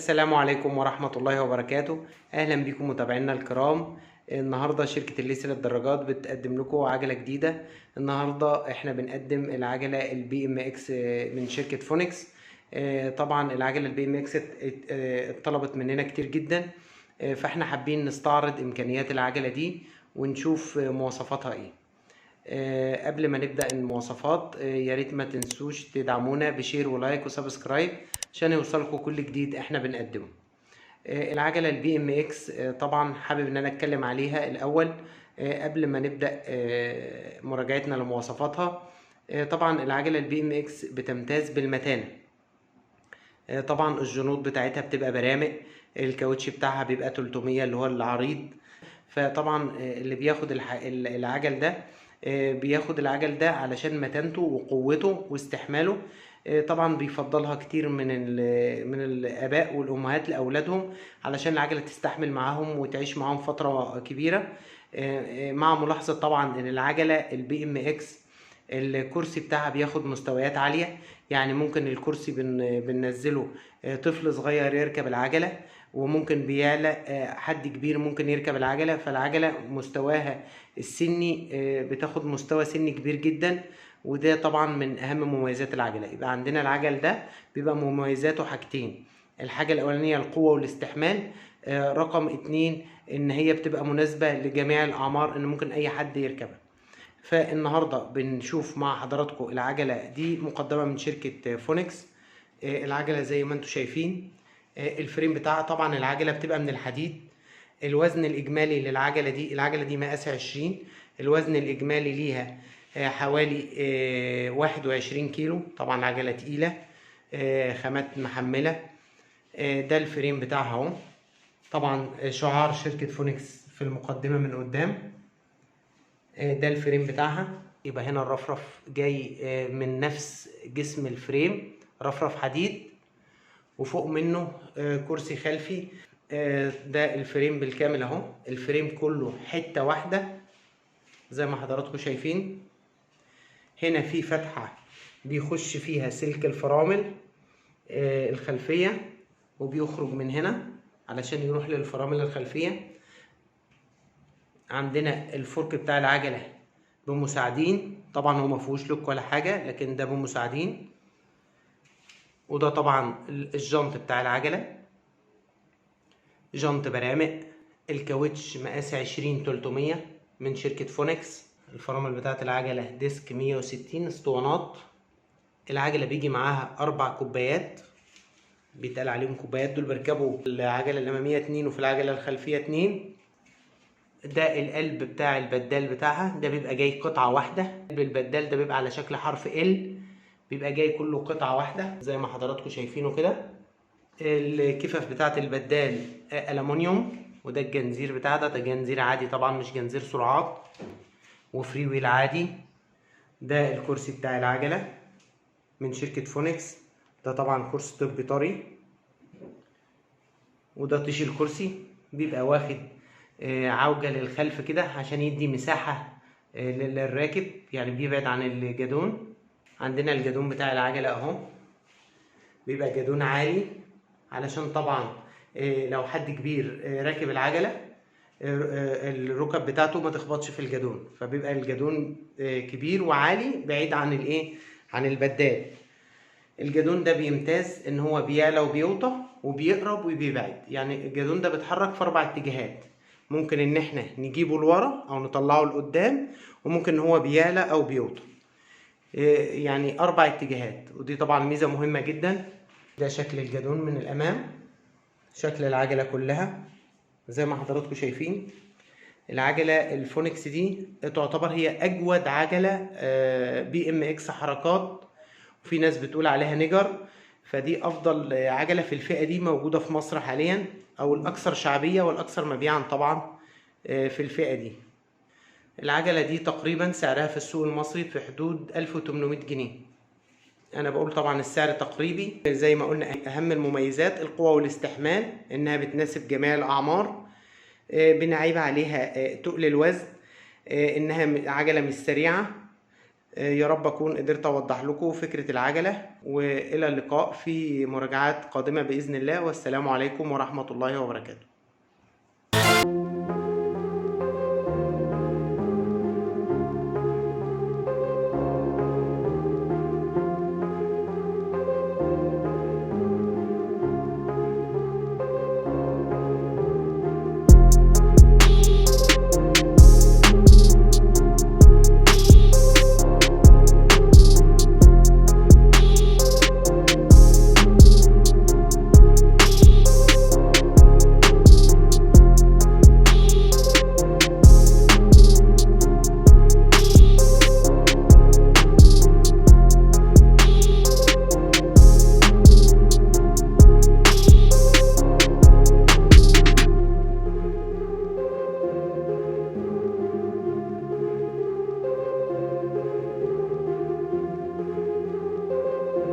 السلام عليكم ورحمة الله وبركاته. أهلا بكم متابعينا الكرام. النهاردة شركة الليسي للدراجات بتقدم لكم عجلة جديدة. النهاردة احنا بنقدم العجلة ال BMX من شركة فونكس. طبعا العجلة ال BMX اتطلبت مننا كتير جدا، فاحنا حابين نستعرض امكانيات العجلة دي ونشوف مواصفاتها ايه. قبل ما نبدأ المواصفات، يا ريت ما تنسوش تدعمونا ب share و like و subscribe عشان يوصلكم كل جديد احنا بنقدمه. العجلة ال BMX طبعا حابب ان انا اتكلم عليها الاول قبل ما نبدأ مراجعتنا لمواصفاتها. طبعا العجلة ال BMX بتمتاز بالمتانة. طبعا الجنوط بتاعتها بتبقى برامق، الكاوتش بتاعها بيبقى 300 اللي هو العريض. فطبعا اللي بياخد العجل ده بياخد العجل ده علشان متانته وقوته واستحماله. طبعا بيفضلها كتير من الاباء والامهات لاولادهم علشان العجلة تستحمل معاهم وتعيش معاهم فترة كبيرة. مع ملاحظة طبعا ان العجلة ال BMX الكرسي بتاعها بياخد مستويات عالية، يعني ممكن الكرسي بننزله طفل صغير يركب العجلة، وممكن بيعلى حد كبير ممكن يركب العجلة. فالعجله مستواها السني بتاخد مستوى سني كبير جدا، وده طبعا من اهم مميزات العجلة. يبقى عندنا العجل ده بيبقى مميزاته حاجتين: الحاجة الاولانية القوة والاستحمال، رقم 2 ان هي بتبقى مناسبة لجميع الاعمار، ان ممكن اي حد يركبها. فالنهارده بنشوف مع حضراتكم العجلة دي مقدمه من شركة فونكس. العجلة زي ما انتم شايفين، ال frame بتاعها طبعا العجلة بتبقى من الحديد. الوزن الاجمالي للعجله دي، العجلة دي مقاس 20، الوزن الاجمالي ليها حوالي 21 كيلو. طبعا عجله تقيلة، خامات محمله. ده ال frame بتاعها اهو. طبعا شعار شركة فونكس في المقدمة من قدام. ده ال frame بتاعها. يبقى هنا الرفرف جاي من نفس جسم ال frame، رفرف حديد، وفوق منه كرسي خلفي. ده ال frame بالكامل اهو، ال frame كله حتة واحدة زي ما حضراتكم شايفين. هنا في فتحة بيخش فيها سلك الفرامل الخلفية، وبيخرج من هنا علشان يروح للفرامل الخلفية. عندنا الفرك بتاع العجلة بمساعدين، طبعا هو ما فيهوش lock ولا حاجة، لكن ده بمساعدين. وده طبعا الجنط بتاع العجلة، جنط برامق. الكاوتش مقاس 20 300 من شركة فونكس. الفرامل بتاعت العجلة disc 160 اسطوانات. العجلة بيجي معاها 4 كوبايات، بيتقال عليهم كوبايات، دول بيركبوا العجلة الأمامية 2 وفي العجلة الخلفية 2. ده القلب بتاع البدال بتاعها، ده بيبقى جاي قطعة واحدة. قلب البدال ده بيبقى على شكل حرف L، بيبقى جاي كله قطعة واحدة زي ما حضراتكم شايفينه كده. الكفف بتاعت البدال ألمونيوم، وده الجنزير بتاعها، ده جنزير عادي طبعا مش جنزير سرعات، و free wheel عادي. ده الكرسي بتاع العجلة من شركة فونكس، ده طبعا كرسي طبي طري. وده طيش الكرسي، بيبقى واخد عوجة للخلف كده عشان يدي مساحة للراكب، يعني بيبعد عن الجدون. عندنا الجدون بتاع العجلة اهو، بيبقى جدون عالي علشان طبعا لو حد كبير راكب العجلة الركب بتاعته ما تخبطش في الجدون، فبيبقى الجدون كبير وعالي بعيد عن الايه، عن البدال. الجدون ده بيمتاز ان هو بيعلى وبيوطى وبيقرب وبيبعد، يعني الجدون ده بيتحرك في 4 اتجاهات. ممكن ان احنا نجيبه لورا او نطلعه لقدام، وممكن ان هو بيعلى او بيوطى، يعني 4 اتجاهات، ودي طبعا ميزة مهمة جدا. ده شكل الجدون من الامام، شكل العجلة كلها زي ما حضراتكم شايفين. العجلة الفونكس دي تعتبر هي اجود عجلة BMX حركات، وفي ناس بتقول عليها نيجر، فدي افضل عجلة في الفئة دي موجودة في مصر حاليا، او الاكثر شعبية والاكثر مبيعا طبعا في الفئة دي. العجلة دي تقريبا سعرها في السوق المصري في حدود 1800 جنيه. انا بقول طبعا السعر تقريبي. زي ما قلنا اهم المميزات القوة والاستحمال، انها بتناسب جميع الاعمار، بنعيب عليها تقل الوزن، انها عجلة مش سريعة، يا رب اكون قدرت اوضح لكم فكرة العجلة، والى اللقاء في مراجعات قادمة باذن الله، والسلام عليكم ورحمة الله وبركاته.